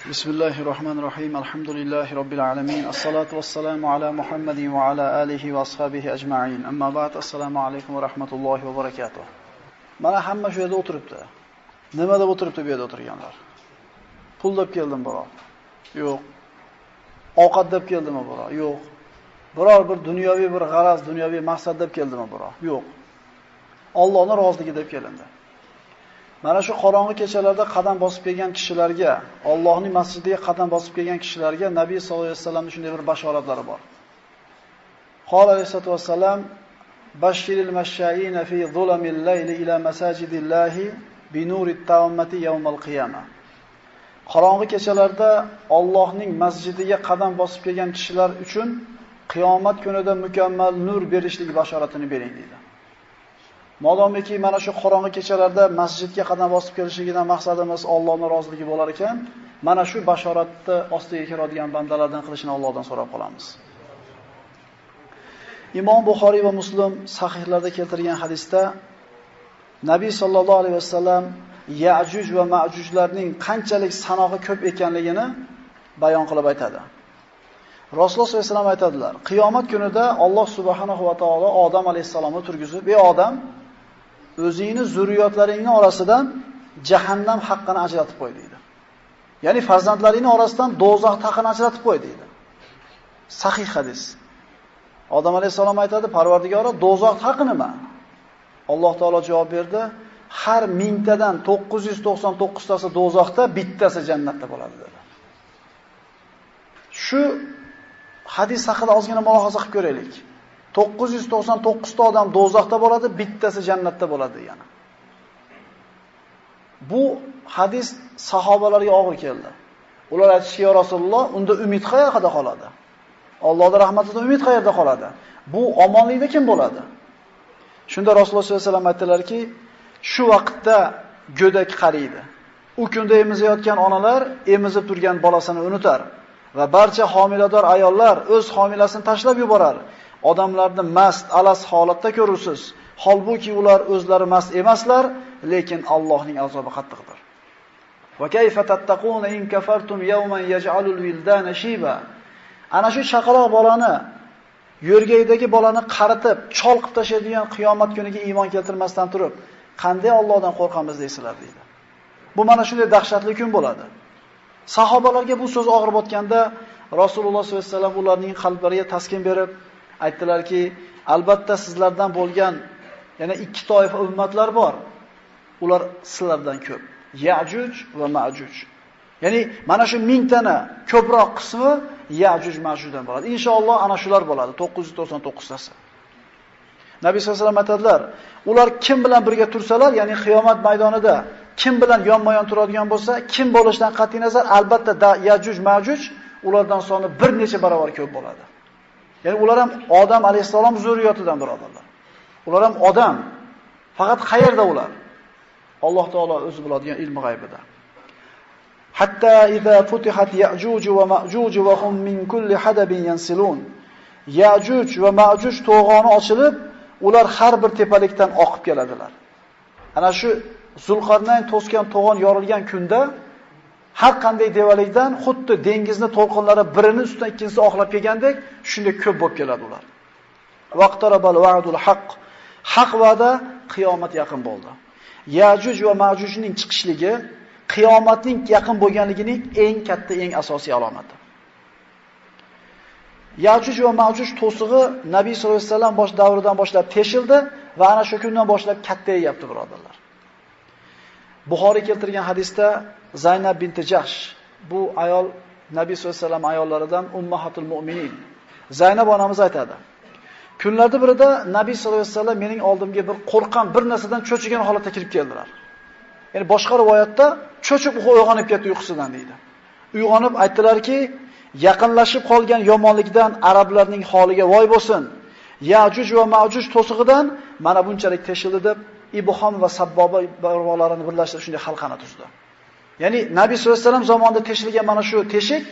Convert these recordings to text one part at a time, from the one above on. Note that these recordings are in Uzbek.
Bismillahirrohmanirrohim. Alhamdulillahi robbil alamin. Assalatu vassalamu ala Muhammadin va ala alihi va ashabihi ajma'in. Amma ba'd. Assalomu alaykum va rahmatullohi va barakatuh. Mana hamma shu yerda o'tiribdi. Nima deb o'tiribdi bu yerda o'tirganlar? Pul deb keldim biror. Yo'q. Ovqat deb keldimi biror? Yo'q. Biror bir dunyoviy bir g'araz, dunyoviy maqsad deb keldimi biror? Yo'q. Allohning roziligi deb kelindi. Mana shu qorong'i kechalarda qadam bosib kelgan kishilarga, Allohning masjidiga qadam bosib kelgan kishilarga Nabiy sollallohu alayhi vasallamning shunday bir bashoratlari bor. Qol alayhissalatu vassalam: "Bashiril mashsha'ina fi zulamil layli ila masajidillahi bi nurit tammati yawmal qiyamah." Qorong'i kechalarda Allohning masjidiga qadam bosib kelgan kishilar uchun qiyomat kunida mukammal nur berishlik bashoratini bering deydi. Modomiki mana shu qorong'i kechalarda masjidga qadam bosib kelishligidan maqsadimiz Allohning roziligi bo'lar ekan, mana shu bashoratni ostiga kiradigan bandalardan qilishini Allohdan so'rab qolamiz. Imom Buxoriy va Muslim sahihlarda keltirgan hadisda Nabiy sallallohu alayhi vasallam Ya'juj va Ma'jujlarning qanchalik sanog'i ko'p ekanligini bayon qilib aytadi. Rasululloh sollallohu alayhi vasallam aytadilar: "Qiyomat kunida Alloh subhanahu va taolo Odam alayhissalomni turgizib, "Ey Odam, o'zingni zurriyotlaringning orasidan jahannam haqqini ajratib qo'y" deydi. Ya'ni farzandlaringning orasidan do'zax haqqini ajratib qo'y deydi. Sahih hadis. Odam alayhissalom aytadi: "Parvardigora, do'zax haqqi nima?" Alloh taolo javob berdi: "Har mingtadan 999 tasi do'zaxda, bittasi jannatda bo'ladi" dedi. Shu hadis haqida ozgina mulohaza qilib ko'raylik. 999 ta odam do'zaxda bo'ladi, bittasi jannatda bo'ladi degani. Bu hadis sahobalarga og'ir keldi. Ular aytishdi: "Ya Rasululloh, unda umid qayerda qoladi? Allohning rahmatidan umid qayerda qoladi? Bu omonlikda kim bo'ladi?" Shunda Rasululloh sollallohu alayhi vasallam aytdilarki, shu vaqtda go'dak qariydi. U kunda emizayotgan onalar emizib turgan bolasini unutar va barcha homilador ayollar o'z homilasini tashlab yuborar. Odamlarni mast, alas holatda ko'rursiz. Holbuki ular o'zlari mast emaslar, lekin Allohning azobi qattiqdir. Va kayfa tattaquna in kafartum yawman yaj'alul wildana shiba. Ana shu chaqaloq bolani, yo'rgaydagi bolani qaritib, chol qilib tashlaydigan qiyomat kuniga iymon keltirmasdan turib, qanday Allohdan qo'rqamiz deysizlar deydi. Bu mana shunday dahshatli kun bo'ladi. Sahobalarga bu so'z og'ir botganda Rasululloh sollallohu alayhi vasallam ularning qalblariga taskin berib aytdilarki, albatta sizlardan bo'lgan yana ikki toifa ummatlar bor. Ular sizlardan ko'p. Ya'juj va Ma'juj. Ya'ni mana shu mingtani ko'proq qismi Ya'juj Ma'jujdan bo'ladi. Inshaalloh ana shular bo'ladi, 999 tasi. Nabiy sollallohu alayhi vasallam aytadilar, ular kim bilan birga tursalar, ya'ni qiyomat maydonida kim bilan yonma-yon turadigan bo'lsa, kim bo'lishidan qat'iy nazar, albatta Ya'juj Ma'juj ulardan soni bir necha barobar ko'p bo'ladi. Ya'ni ular ham Odam alayhissalom zurriyotidan birodarlar. Ular ham odam. Faqat qayerda ular? Alloh taolo o'zi biladigan ilmi g'aybida. Hatta iza futihat Ya'juj va Ma'juj va hum min kulli hadabin yansilun. Ya'juj va Ma'juj to'g'oni ochilib, ular har bir tepalikdan oqib keladilar. Ana shu Zulqarnayn to'sgan to'g'on yorilgan kunda har qanday devalikdan xuddi dengizni to'lqinlari birini ustidan ikkinchisi oqlab kelgandek, shunday ko'p bo'lib keladi ular. Vaqtarabal va'dul haqq. Haq va'da qiyomat yaqin bo'ldi. Ya'juj va Ma'jujning chiqishligi qiyomatning yaqin bo'lganligining eng katta, eng asosiy alomati. Ya'juj va Ma'juj to'sig'i Nabiy sollallohu alayhi vasallam bosh davridan boshlab teshildi va ana shu kundan boshlab kattayapti birodarlar. Buxoriy keltirgan hadisda Zaynab binti Jahsh, bu ayol Nabiy sollallohu alayhi vasallam ayollaridan ummahatul mu'minin. Zaynab onamiz aytadi: Kunlarda birida Nabiy sollallohu alayhi vasallam mening oldimga bir qo'rqqan, bir narsadan cho'chigan holatda kirib keldilar. Ya'ni boshqa rivoyatda cho'chib uyg'onib ketdi uyqusidan deydi. Uyg'onib aytdilarki, yaqinlashib qolgan yomonlikdan arablarning holiga voy bo'lsin. Ya'juj va Ma'juj to'sig'idan mana bunchalik teshildi deb Ibhom va Sabboba barmoqlarini birlashtirib shunday halqani tuzdi. Ya'ni Nabiy sollallohu alayhi vasallam zamonida teshilgan mana shu teshik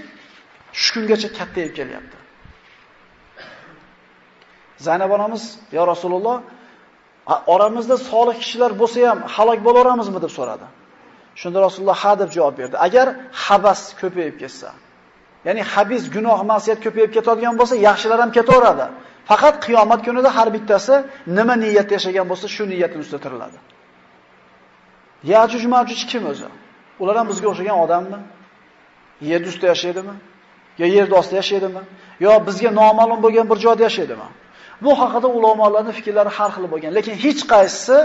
shu kungacha kattayib kelyapti. Zaynab onamiz, "Ya Rasululloh, oramizda solih kishilar bo'lsa ham halok bo'laveramizmi?" deb so'radi. Shunda Rasululloh ha deb javob berdi. Agar habas ko'payib ketsa, ya'ni habis gunoh ma'siyat ko'payib ketadigan bo'lsa, yaxshilar ham ketaveradi. Faqat qiyomat kunida har bittasi nima niyatda yashagan bo'lsa, shu niyatning ustida tiriladi. Yajuj Majuj kim o'zi? Ular ham bizga o'xshagan odammi? Yer ustida yashaydimi? Yo yer ostida yashaydimi? Yo bizga noma'lum bo'lgan bir joyda yashaydimi? Bu haqida ulamolarning fikrlari har xil bo'lgan, lekin hech qaysisi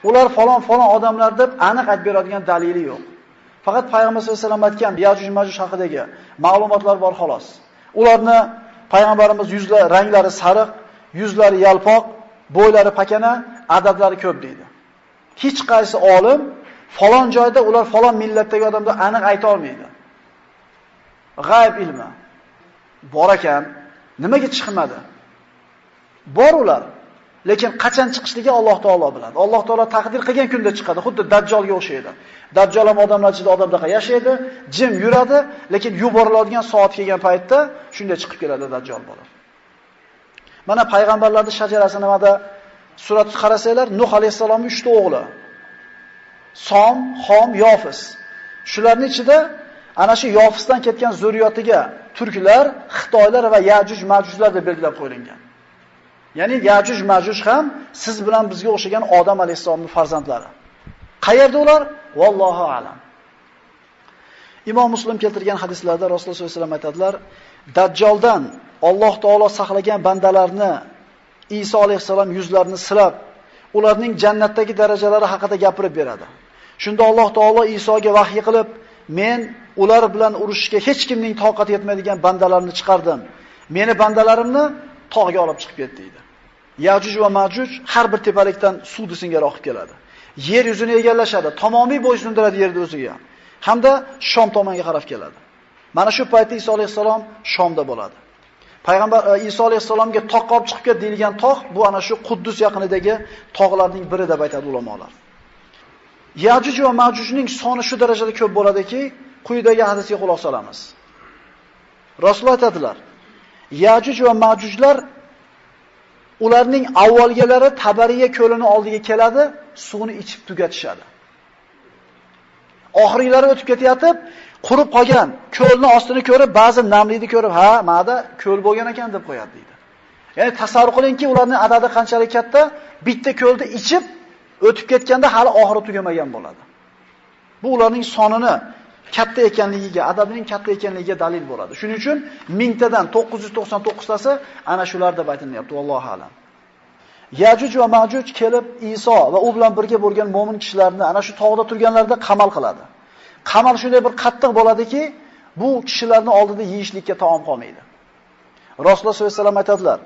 ular falon-falon odamlar deb aniq aytib beradigan dalili yo'q. Faqat Payg'ambar sollallohu alayhi vasallam aytgan Yajuj Majuj haqidagi ma'lumotlar bor xolos. Ularni payg'ambarimiz yuzlari, ranglari sariq, yuzlari yalpoq, bo'ylari pakana, adadlari ko'p deydi. Hech qaysi olim falon joyda ular falon millatdagi odamda aniq ayta olmaydi. G'ayb ilmi bor ekan, nimaga chiqmadi? Bor ular. Lekin qachon chiqishligi Alloh taolo biladi. Alloh taolo taqdir qilgan kunda chiqadi. Xuddi Dajjolga o'xshaydi. Dajjol ham odamlar ichida odamdaqa yashaydi, jim yuradi, lekin yuboriladigan soat kelgan paytda shunday chiqib keladi Dajjol bo'lib. Mana payg'ambarlarning shajarasi nimada surat qarasanglar, Nuh alayhissalomning 3 ta o'g'li. Som, Xom, Yofis. Shularning ichida ana shu Yofisdan ketgan zurriyotiga turklar, xitoylar va Yajuj Majujlar deb belgilab qo'yilgan. Ya'ni Yajuj Majuj ham siz bilan bizga o'xshagan Odam alayhissalomning farzandlari. Qayerda ular? Vallohu a'lam. Imom Muslim keltirgan hadislarda Rasululloh sollallohu alayhi vasallam aytadilar, Dajjoldan Alloh taolo saqlagan bandalarni Iso alayhissalom yuzlarini silab, ularning jannatdagi darajalari haqida gapirib beradi. Shunda Alloh taolo Isoga vahiy qilib, men ular bilan urushishga hech kimning toqati yetmaydigan bandalarni chiqardim. Meni bandalarimni tog'ga olib chiqib ketdi deydi. Yajuj va Majuj har bir tepalikdan suv singari oqib keladi. Yer yuzini egallashadi, tamomiy bo'ysundiradi yerni o'ziga. Hamda Shom tomonga qarab keladi. Mana shu paytda Iso alayhissalom Shomda bo'ladi. Payg'ambar Iso alayhissalomga toqqa olib chiqib ket deyilgan tog' bu ana shu Quddus yaqinidagi tog'larning biri deb aytadi ulamolar. Yajuj va Majujning soni shu darajada ko'p bo'ladiki, quyidagi hadisga quloq solamiz. Rasululloh aytadilar: Yajuj va Majujlar ularning avvalgilari Tabariya ko'lini oldiga keladi, suvni ichib tugatishadi. Oxirgilari o'tib ketayotib, qurib qolgan ko'lning ostini ko'rib, ba'zi namlikni ko'rib, ha, mana ko'l bo'lgan ekan deb qo'yadi deydi. Ya'ni tasavvur qilingki, ularning adadi qanchalik katta, bitta ko'lni ichib o'tib ketganda hali oxiri tugamagan bo'ladi. Bu ularning sonini katta ekanligiga, adadining katta ekanligiga dalil bo'ladi. Shuning uchun 1000tadan 999 tasi ana shular deb aytilyapti, vallohu a'lam. Yajuj va Majuj kelib Iso va u bilan birga bo'lgan mo'min kishilarni ana shu tog'da turganlarda qamal qiladi. Qamal shunday bir qattiq bo'ladiki, bu kishilarning oldida yeyishlikka taom qolmaydi. Rasululloh sollallohu alayhi vasallam aytadilar,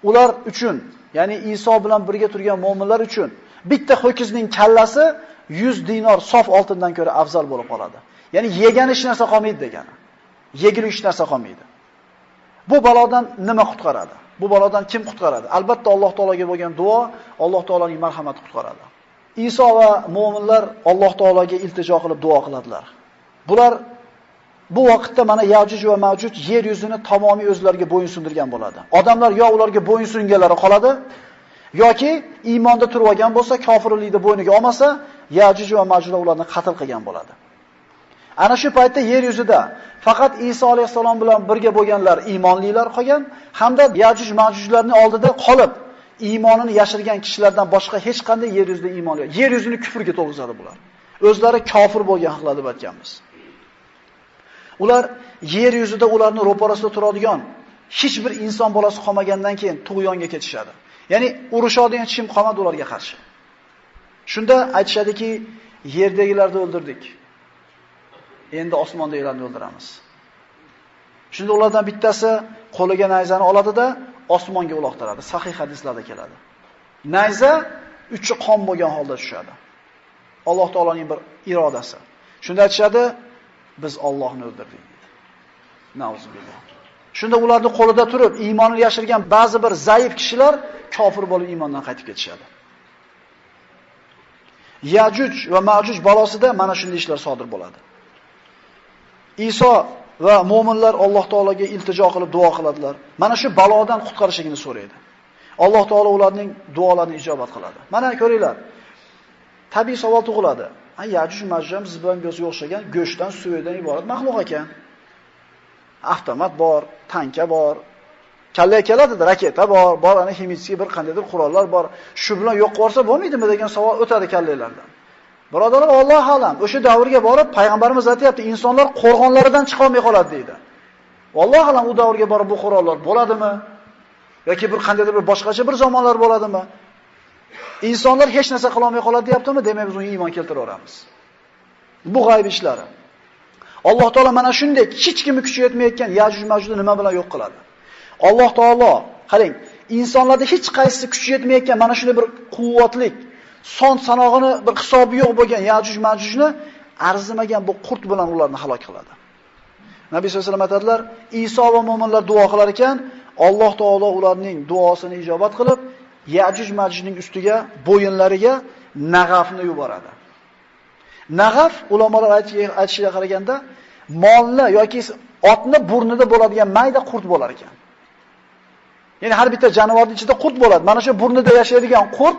ular uchun, ya'ni Iso bilan birga turgan mo'minlar uchun bitta ho'kizning kallasi 100 dinor sof oltindan ko'ra afzal bo'lib qoladi. Ya'ni yegan hech narsa qolmaydi degani. Yegulik hech narsa qolmaydi. Bu balodan nima qutqaradi? Bu balodan kim qutqaradi? Albatta Alloh taologa bo'lgan duo, Alloh taoloning marhamati qutqaradi. Iso va mo'minlar Alloh taologa iltijo qilib duo qiladilar. Bular bu vaqtda mana Yajuj va Majuj yer yuzini tamomiy o'zlariga bo'yin sundirgan bo'ladi. Odamlar yo ularga bo'yin sunganlari qoladi, yoki iymonda turib olgan bo'lsa, kofirlikni bo'yniga olmasa, Yajuj va Majujlar ularni qatl qilgan bo'ladi. Ana shu paytda yer yuzida faqat Iso alayhissalom bilan birga bo'lganlar iymonlilar qolgan hamda Yajuj Majujlarning oldida qolib iymonini yashirgan kishilardan boshqa hech qanday yer yuzida iymon yo'q. Yer yuzini kufrga to'lg'izadi bular. O'zlari kofir bo'lgan haqlar deb aytganmiz. Ular yer yuzida ularning ro'parasida turadigan hech bir inson bolasi qolmagandan keyin tug'yonga ketishadi. Ya'ni urushadigan hech kim qolmadi ularga qarshi. Shunda aytishadiki, yerdagilarni o'ldirdik. Endi osmondagilarni o'ldiramiz. Shunda ulardan bittasi qo'liga nayzani oladida osmonga uloqtiradi. Sahih hadislarda keladi. Nayza uchi qon bo'lgan holda tushadi. Alloh taoloning bir irodasi. Shunda aytishadi, biz Allohni o'ldirdik dedi. Nauzubillah. Shunda ularning qo'lida turib iymonini yashirgan ba'zi bir zaif kishilar kofir bo'lib iymondan qaytib ketishadi. Yajuj va Majuj balosida mana shunday ishlar sodir bo'ladi. Iso va mo'minlar Alloh taologa iltijo qilib duo qiladilar. Mana shu balodan qutqarishligini so'raydi. Alloh taolo ularning duolarini ijobat qiladi. Mana ko'ringlar. Tabiiy savol tug'iladi. Ha, Yajuj Majuj ham siz bilan bizga o'xshagan go'shtdan, suvdan iborat maxluq ekan. Avtomat bor, tanka bor, kallaga keladi, raketa bor, bor ana ximiyskiy bir qandaydir qurollar bor. Shu bilan yo'q qilsa bo'lmaydimi degan savol o'tadi kallalardan. Birodarlar, Alloh alam, o'sha davrga borib payg'ambarimiz aytayapti, insonlar qo'rg'onlaridan chiqa olmay qoladi deydi. Alloh alam, u davrga borib bu qurollar bo'ladimi? Yoki bir qandaydir bir boshqacha bir zamonlar bo'ladimi? Insonlar hech narsa qila olmay qoladi deyaptimi? Demak, biz unga iymon keltiraveramiz. Bu g'ayb ishlari. Alloh taolo mana shunday hech kimning kuchi yetmayotgan Yajuj Majujni nima bilan yo'q qiladi? Alloh taolo, qarang, insonlarda hech qaysi kuchi yetmayotgan mana shunday bir quvvatlik, son sanog'ini bir hisobi yo'q bo'lgan Yajuj Majujni arzimagan bu qurt bilan ularni halok qiladi. Nabiy sollallohu alayhi vasallam aytadilar, Iso va mo'minlar duo qilar ekan, Alloh taolo ularning duosini ijobat qilib, Yajuj Majujning ustiga, bo'yinlariga nag'afni yuboradi. Nag'af ulamolar aytishiga qaraganda molni yoki otni burnida bo'ladigan mayda qurt bo'lar ekan. Ya'ni har bitta jonivorning ichida qurt bo'ladi. Mana shu burnida yashaydigan qurt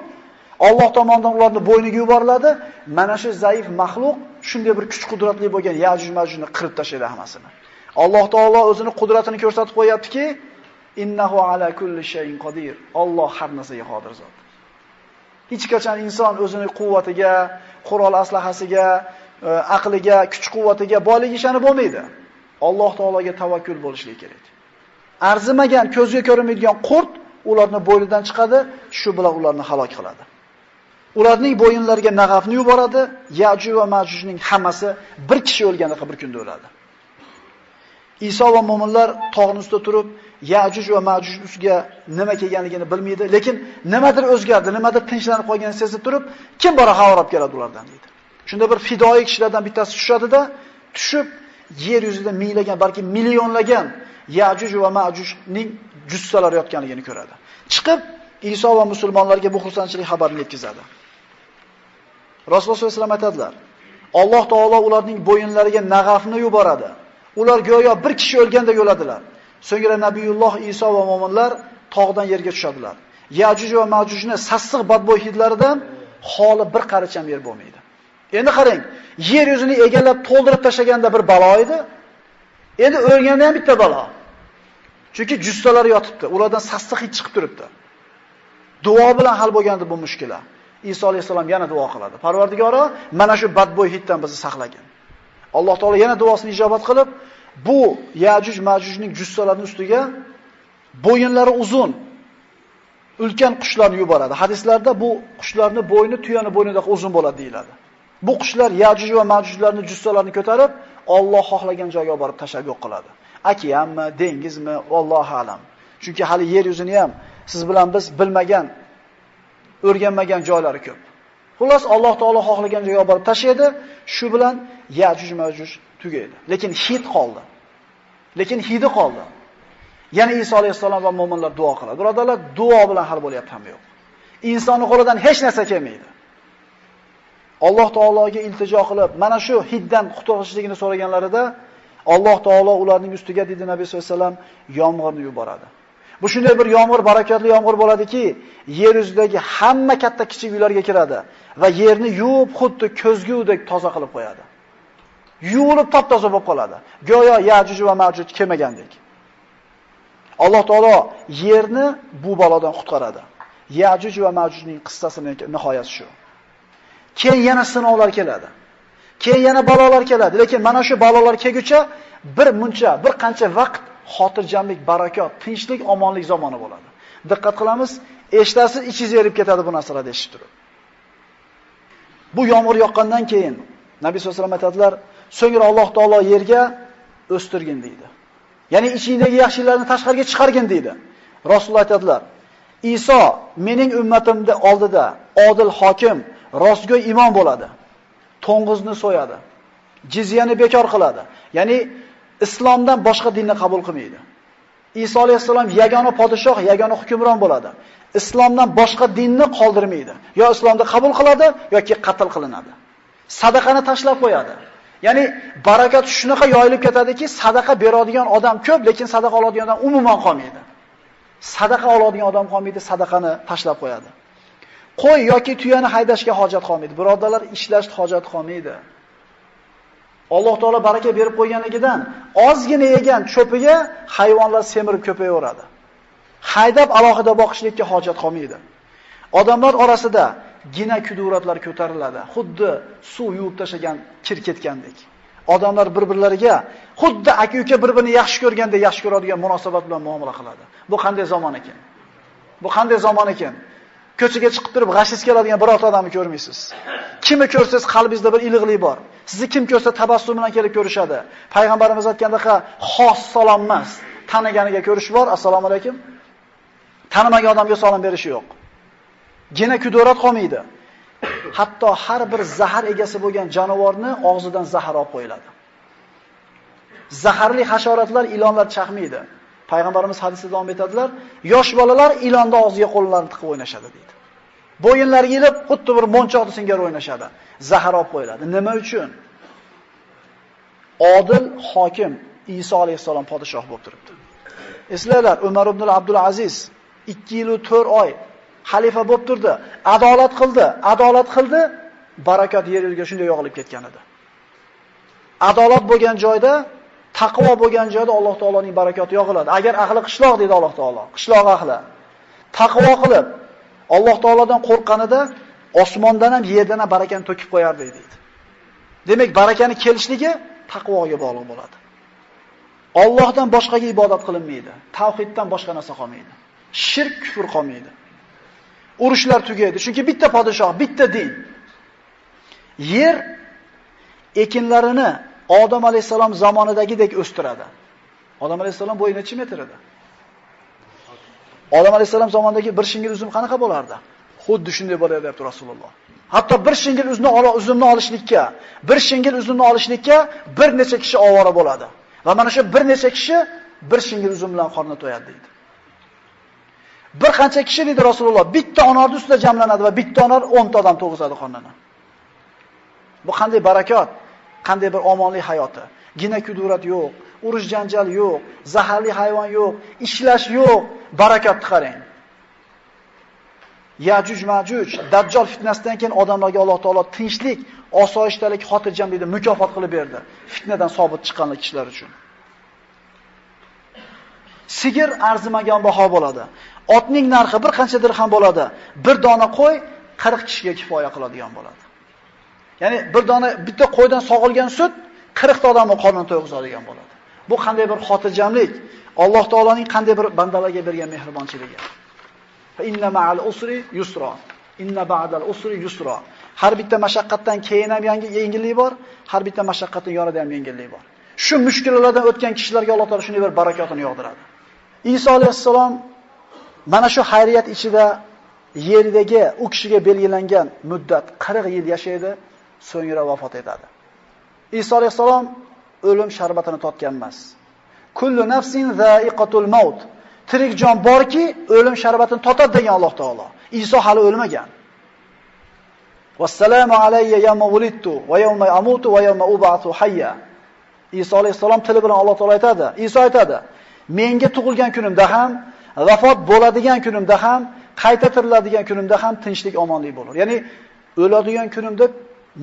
Alloh tomonidan ularni bo'yniga yuboriladi. Mana shu zaif maxluq shunday bir kuch-qudratli bo'lgan Yajuj Majujni qirib tashlaydi hammasini. Alloh taolo o'zini qudratini ko'rsatib qo'yaptiki, innahu ala kulli shay'in qodir. Alloh har narsaga qodir zot. Hech qachon inson o'zini quvvatiga, qurol aslahasiga, aqliga, kuch-quvvatiga, boyligiga ishonib bo'lmaydi. Alloh taologa tavakkul bo'lishligi kerak. Arzimagan, ko'zga ko'rinmaydigan qurt ularni bo'ynidan chiqadi, shu bilan ularni halok qiladi. Ularning bo'yinlariga nag'afni yuboradi, Yajuj va Majujning hammasi bir kishi o'lgandaqa bir kunda o'ladi. Iso va mo'minlar tog'ning ustida turib, Yajuj va Majuj ustiga nima kelganligini bilmaydi, lekin nimadir o'zgardi, nimadir tinchlanib qolganini sezib turib, kim bora xabar olib keladi ulardan deydi. Shunda bir fidoyi kishilardan bittasi tushadi-da, tushib yer yuzida minglagan, balki millionlagan Yajuj va Majujning jussalari yotganligini ko'radi. Chiqib Iso va musulmonlarga bu xursandchilik xabarini yetkazadi. Rasululloh sollallohu alayhi vasallam aytadilar: Alloh taolo ularning bo'yinlariga nag'afni yuboradi. Ular go'yo bir kishi o'lgandek o'ladilar. So'ngra Nabiyulloh Iso va mo'minlar tog'dan yerga tushadilar. Yajuj va Majujni sassiq badbo'y hidlaridan holi bir qarich ham yer bo'lmaydi. Endi qarang, yer yuzini egallab to'ldirib tashlaganda bir balo edi. Endi o'lganda ham bitta balo. Chunki jussalari yotibdi, ulardan sassiq hid chiqib turibdi. Duo bilan hal bo'lgandi bu mushkula. Iso alayhisalom yana duo qiladi. Parvardigoro, mana shu badbo'y hiddan bizni saqlagin. Alloh taolo yana duosini ijobat qilib, bu Yajuj Majujning jussalarining ustiga bo'yinlari uzun ulkan qushlarni yuboradi. Hadislarda bu qushlarning bo'yni tuyani bo'ynidagi uzun bo'ladi deyiladi. Bu qushlar Yajuj va Majujlarning jussalarini ko'tarib, Alloh xohlagan joyga borib tashlab yo'q qiladi. Okeanmi, dengizmi, Allohu alam. Chunki hali yer yuzini ham siz bilan biz bilmagan, o'rganmagan joylari ko'p. Xullas, Alloh taolo xohlagan joyga borib tashlaydi, shu bilan Yajuj Majuj tugaydi. Lekin hid qoldi. Lekin hidi qoldi. Yana Iso alayhissalom va mo'minlar duo qiladi. Birodarlar, duo bilan hal bo'lyapti ham yo'q. Insonning qo'lidan hech narsa kelmaydi. Alloh taologa iltijo qilib, mana shu hiddan qutulishligini so'raganlarida Alloh taolo ularning ustiga dedi Nabiy sollallohu alayhi vasallam yomg'irni yuboradi. Bu shunday bir yomg'ir, barakatli yomg'ir bo'ladiki, yer yuzidagi hamma katta kichik uylarga kiradi va yerni yuvib, xuddi ko'zgudek toza qilib qo'yadi. Yuvilib top-toza bo'lib qoladi. Go'yo Yajuj va Majuj kelmagandek. Alloh taolo yerni bu balodan qutqaradi. Yajuj va Majujning qissasining nihoyasi shu. Keyin yana sinovlar keladi. Keyin yana balolar keladi. Lekin mana shu balolar kelguncha bir muncha, bir qancha vaqt xotirjamlik, barakot, tinchlik, omonlik zamoni bo'ladi. Diqqat qilamiz, eshitasiz, ichingiz erib ketadi bu narsalarni eshitib turib. Bu yomg'ir yoqqandan keyin Nabiy sollallohu alayhi vasallam aytadilar, so'ngra Alloh taolo yerga o'stirgin deydi. Ya'ni ichingdagi yaxshiliklarni tashqariga chiqargin deydi. Rasululloh aytadilar, Iso mening ummatimning oldida odil hokim, rostgo'y imom bo'ladi. To'ng'izni so'yadi. Jizyani bekor qiladi. Ya'ni islomdan boshqa dinni qabul qilmaydi. Iso alayhissalom yagona podshoh, yagona hukmron bo'ladi. Islomdan boshqa dinni qoldirmaydi. Yo islomni qabul qiladi yoki qatl qilinadi. Sadaqani tashlab qo'yadi. Ya'ni barakat shunaqa yoyilib ketadiki, sadaqa beradigan odam ko'p, lekin sadaqa oladigan odam umuman qolmaydi. Sadaqa oladigan odam qolmaydi, sadaqani tashlab qo'yadi. Qo'y yoki tuyani haydashga hojat qolmaydi. Birodarlar, ishlashga hojat qolmaydi. Alloh taolo baraka berib qo'yganligidan ozgina yegan cho'piga hayvonlar semirib ko'payaveradi. Haydab alohida boqishlikka hojat qolmaydi. Odamlar orasida gina kuduratlar ko'tariladi. Xuddi suv yuvib tashagan kir ketgandek. Odamlar bir-birlariga xuddi aka-uka bir-birini yaxshi ko'rganda yaxshi ko'radigan munosabat bilan muomala qiladi. Bu qanday zamon ekan? Bu qanday zamon ekan? Ko'chaga chiqib turib g'ashingiz keladigan birorta odamni ko'rmaysiz. Kimni ko'rsangiz qalbingizda bir iliqlik bor. Sizni kim ko'rsa tabassum bilan kelib ko'rishadi. Payg'ambarimiz aytgandaqa xos salom emas, taniganiga ko'rish bor, assalomu alaykum. Tanimagan odamga salom berishi yo'q. Gina kudurat qolmaydi. Hatto har bir zahar egasi bo'lgan jonivorni og'zidan zahar olib qo'yiladi. Zaharli hasharotlar, ilonlar chaqmaydi. Payg'ambarimiz hadisda davom etadilar, yosh bolalar ilonning og'ziga qo'llarini tiqib o'ynashadi deydi. Bo'yinlariga ilib, xuddi bir monchoqni singari o'ynashadi. Zahar olib qo'yiladi. Nima uchun? Odil hokim Iso alayhissalom podshoh bo'lib turibdi. Eslanglar, Umar ibn Abdul Aziz 2 yil 4 oy xalifa bo'lib turdi. Adolat qildi, adolat qildi, barakat yer yuziga shunday yog'ilib ketgan edi. Adolat bo'lgan joyda, taqvo bo'lgan joyda Alloh taoloning barakoti yog'iladi. Agar ahli qishloq deydi Alloh taolo, qishloq ahli taqvo qilib, Alloh taolodan qo'rqqanida osmondan ham yerdan ham barakani to'kib qo'yardi deydi. Demak, barakani kelishligi taqvoga bog'liq bo'ladi. Allohdan boshqaga ibodat qilinmaydi. Tavhiddan boshqa narsa qolmaydi. Shirk, kufr qolmaydi. Urushlar tugaydi. Chunki bitta podshoh, bitta din. Yer ekinlarini Odam alayhisalom zamonidagidek o'stiradi. Odam alayhisalom bo'yi necha metr edi? Odam alayhisalom zamonidagi bir shingil uzum qanaqa bo'lardi? Xuddi shunday bo'lardi, deyapti Rasululloh. Hatto bir shingil uzumni olishlikka, bir shingil uzumni olishlikka bir necha kishi ovora bo'ladi. Va mana shu bir necha kishi bir shingil uzum bilan qorni to'yadi deydi. Bir qancha kishi deydi Rasululloh, bitta onorning ustida jamlanadi va bitta onor 10 ta odam to'g'izadi qornini. Bu qanday barakot, qanday bir omonlik hayoti. Gina kudurat yo'q, urush janjal yo'q, zaharli hayvon yo'q, ishlash yo'q, barakotni qarang. Yajuj Majuj, Dajjal fitnasidan keyin odamlarga Alloh taolo tinchlik, osoyishtalik, xotirjamlikni mukofot qilib berdi. Fitnadan sobit chiqqan kishilar uchun. Sigir arzimagan baho bo'ladi. Otning narxi bir qancha dirham bo'ladi. Bir dona qo'y 40 kishiga kifoya qiladigan bo'ladi. Ya'ni bir dona bitta qo'ydan sog'ilgan sut 40 ta odamning qornini to'yg'izadigan bo'ladi. Bu qanday bir xotirjamlik? Alloh taoloning qanday bir bandalarga bergan mehribonchiligi. Fa inna ma'al usri yusra. Inna ba'dal usri yusra. Har bitta mashaqqatdan keyin ham yangi yengillik bor, har bitta mashaqqatning yonida ham yengillik bor. Shu mushkullardan o'tgan kishilarga Alloh taolo shunday bir barakotini yog'diradi. Iso alayhissalom mana shu xayriyat ichida yerdagi u kishiga belgilangan muddat 40 yil yashaydi, so'ngra vafot etadi. Iso alayhissalom o'lim sharbatini totgan emas. Kullu nafsin za'iqatul maut. Tirik jon borki, o'lim sharbatini totadi degan Alloh taolo. Iso hali o'lmagan. Vassalamu alayya yawma wulidtu va yawma amutu va yawma ub'athu hayya. Iso alayhissalom tili bilan Alloh taolo aytadi. Iso aytadi: menga tug'ilgan kunimda ham, vafot bo'ladigan kunimda ham, qayta tiriladigan kunimda ham tinchlik, omonlik bo'lar. Ya'ni o'ladigan kunimda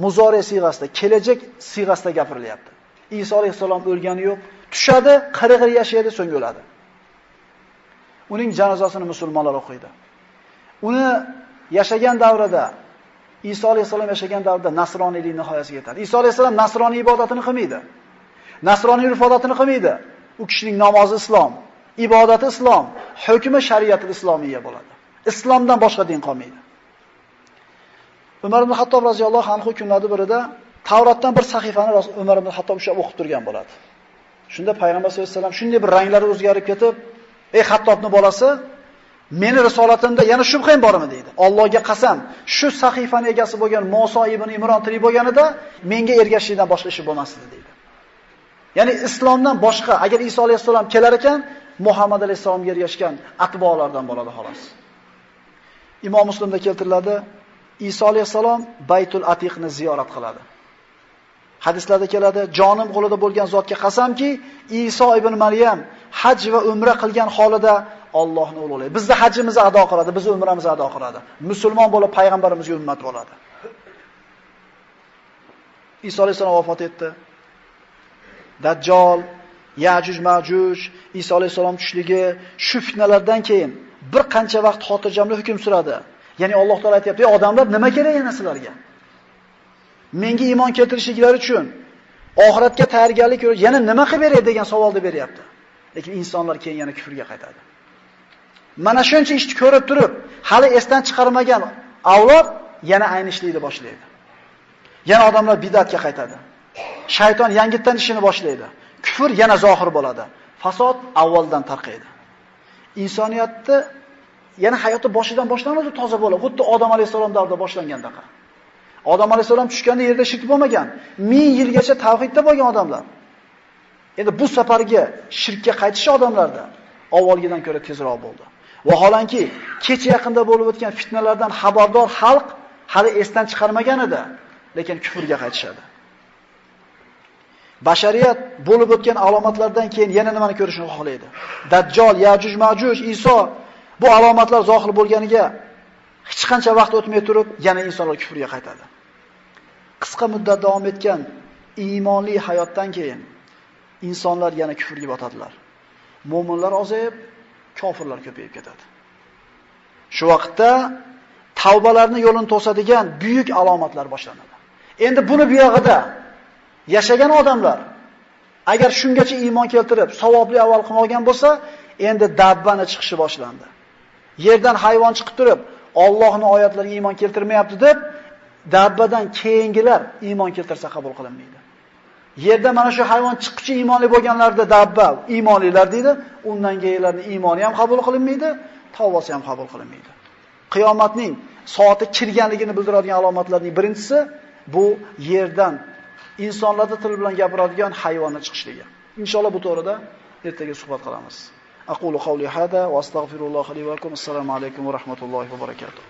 muzori siyg'asida, kelajak siyg'asida gapirilyapti. Iso alayhissalom o'lgani yo'q, tushadi, 40 yil yashaydi, so'ng o'ladi. Uning janozasini musulmonlar o'qiydi. Uni yashagan davrida, Iso alayhissalom yashagan davrda nasroniylik nihoyasiga yetadi. Iso alayhissalom nasroniy ibodatini qilmaydi. Nasroniy urf-odatini qilmaydi. U kishining namozi islom, ibodati islom, hukmi shariati islomiya bo'ladi. Islomdan boshqa din qolmaydi. Umar ibn Xattob roziyallohu anhu kunlarning birida Tavrotdan bir sahifani Umar ibn Xattob ushlab o'qib turgan bo'ladi. Shunda Payg'ambar sollallohu alayhi vasallam shunday bir ranglari o'zgarib ketib, "Ey Xattobning bolasi, meni risolatimda yana shubhang bormi?" deydi. Allohga qasam, shu sahifani egasi bo'lgan Musa ibn Imron tirik bo'lganida menga ergashishdan boshqa ishi bo'lmasdi deydi. Ya'ni islomdan boshqa, agar Iso alayhissalom kelar ekan, Muhammad alayhissalomga ergashgan atbolardan bo'ladi xolos. Imom Muslimda keltiriladi, Iso alayhissalom Baytul Atiqni ziyorat qiladi. Hadislarda keladi, jonim qo'lida bo'lgan zotga qasamki, Iso ibn Maryam haj va umra qilgan holida Allohni ulug'laydi. Bizni hajimizni ado qiladi, bizni umramizni ado qiladi. Musulmon bo'lib payg'ambarimizga ummat bo'ladi. Iso alayhissalom vafot etdi. Dajjal, Ya'juj Ma'juj, Iso alayhissalom tushligi, shu fitnalardan keyin bir qancha vaqt xotirjamlik hukm suradi. Ya'ni Alloh taolo aytayapti, "Ey odamlar, nima kerak yana sizlarga? Menga iymon keltirishliklari uchun oxiratga tayyorgarlik ko'rib, yana nima qilib beray?" degan savolni beryapti. Lekin insonlar keyin yana kufrga qaytadi. Mana shuncha ishni ko'rib turib, hali esdan chiqarmagan avlod yana ayni ishlikni boshlaydi. Yana odamlar bid'atga qaytadi. Shayton yangitdan ishini boshlaydi. Kufr yana zohir bo'ladi. Fasod avvaldan tarqaydi. Insoniyatni yana hayoti boshidan boshlanadi, toza bo'lib, xuddi Odam alayhisalom davrida boshlangandaqa. Odam alayhisalom tushganda yerda shirk bo'lmagan. 1000 yilgacha tavhidda bo'lgan odamlar. Endi bu safargi shirkka qaytish odamlarda avvalgidan ko'ra tezroq bo'ldi. Vaholanki, kecha yaqinda bo'lib o'tgan fitnalardan xabardor xalq hali esdan chiqarmagan edi, lekin kufrga qaytishadi. Bashariyat bo'lib o'tgan alomatlardan keyin yana nimani ko'rishni xohlaydi? Dajjal, Ya'juj, Ma'juj, Iso bu alomatlar zohir bo'lganiga hech qancha vaqt o'tmay turib, yana insonlar kufrga qaytadi. Qisqa muddat davom etgan iymonli hayotdan keyin insonlar yana kufrga botadilar. Mo'minlar ozayib, kofirlar ko'payib ketadi. Shu vaqtda tavbalarni yo'lini to'sadigan buyuk alomatlar boshlanadi. Endi buni bu yog'ida yashagan odamlar agar shungacha iymon keltirib, savobli amal qilmagan bo'lsa, endi dabbani chiqishi boshlandi. Yerdan hayvon chiqib turib, Allohning oyatlariga iymon keltirmayapti deb, dabbadan keyingilar iymon keltirsa qabul qilinmaydi. Yerda mana shu hayvon chiquvchi iymonli bo'lganlarda dabba iymonlilar deydi, undan keyingilarning iymoni ham qabul qilinmaydi, tavbasi ham qabul qilinmaydi. Qiyomatning soati kirganligini bildiradigan alomatlarning birinchisi bu yerdan insonlarda til bilan gapiradigan hayvonni chiqishligi. Inshaalloh bu to'g'rida ertaga suhbat qilamiz. Aqulu qawli hada va astagfirulloha li va lakum. Assalomu alaykum va rahmatullohi va barakatuh.